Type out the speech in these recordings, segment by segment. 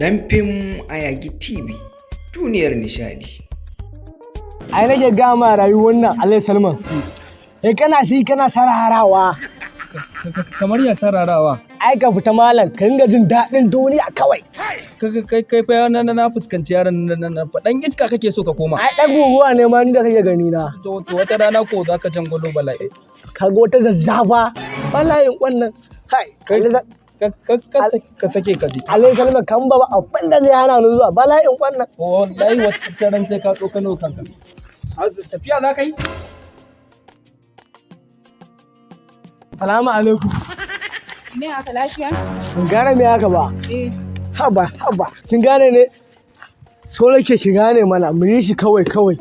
Ɗan fim a Yagi TV, duniyar nishaɗi. Ai nake gama rayuwar nan, Alai Salman. Eh, kana si kana sararawa. Kamar ya sararawa? Ai ka fita malam, ka dinga jin daɗin duniya kawai. Kai kai fa, na fuskanci yaron nan na dan iska kake so ka koma. Ai ɗan guguwa ne ma ni da kake gani na. To, wata rana ko zaka jangolo bala'i. Ka ga wata zazzafa bala'in wannan kai. Kai ka sake ka ji. Alai Salman kan ba abin da zai hana ni zuwa bala'in wannan. Wallahi wata ran sai ka tsokano kanka. Tafiya za ka yi? Salamu alaikum. Me aka lafiya? Ban gane me haka ba. Eh. Haba haba, kin gane ne? So nake ki gane mana, mu yi shi kawai kawai.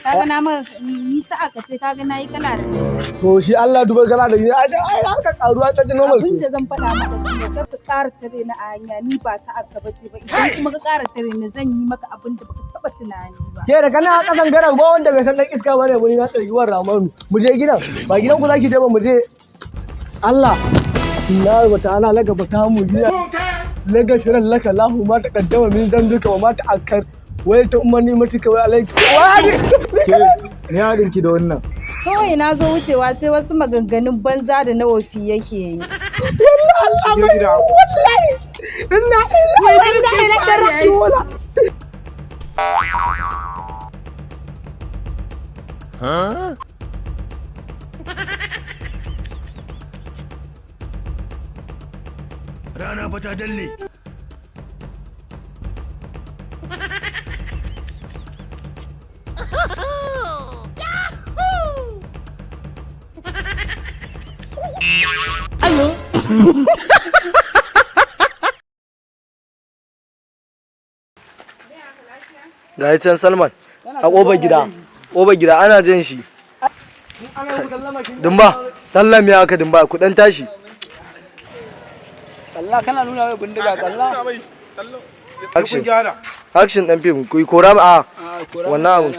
Kaga na ma ni sa'a ka ce kaga nayi kala da kai. To shi Allah duba kala da ni, ai ai haka karuwa ta normal Abin ce. da zan faɗa maka shi ne kar ka ƙara tare ni a hanya, ni ba sa'a ka bace ba. Idan kuma ka ƙara tare ni, zan yi maka abin da baka taɓa tunani ba. Ke da kana kasan garan ba wanda bai san dan iska bane wani na tsarki Ramanu. Mu je gidan, ba gidan ku zaki je ba, mu je. Allah inna wa ta'ala laka fata mu biya. Laga shirin laka lahu ma taqaddama min zambika wa ma ta'akkar. Wai ta umarni matuka wai alaiki. Me haɗin ki da wannan? Kawai na zo wucewa sai wasu maganganun banza da na wofi yake yi. Wallahi Allah mai wallahi. Inna lillahi wa inna ilaihi raji'un. Rana fa ta dalle. Ga can Salman a ƙofar gida, ƙofar gida ana jan shi. Dumba tallan me haka? Dumba, ku dan tashi. Sallah kana nuna mai bindiga, sallah. Action, action! Dan fim, ku yi kora a wannan abu.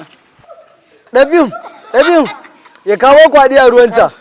Dan fim, dan fim ya kawo kwaɗi a ruwanta.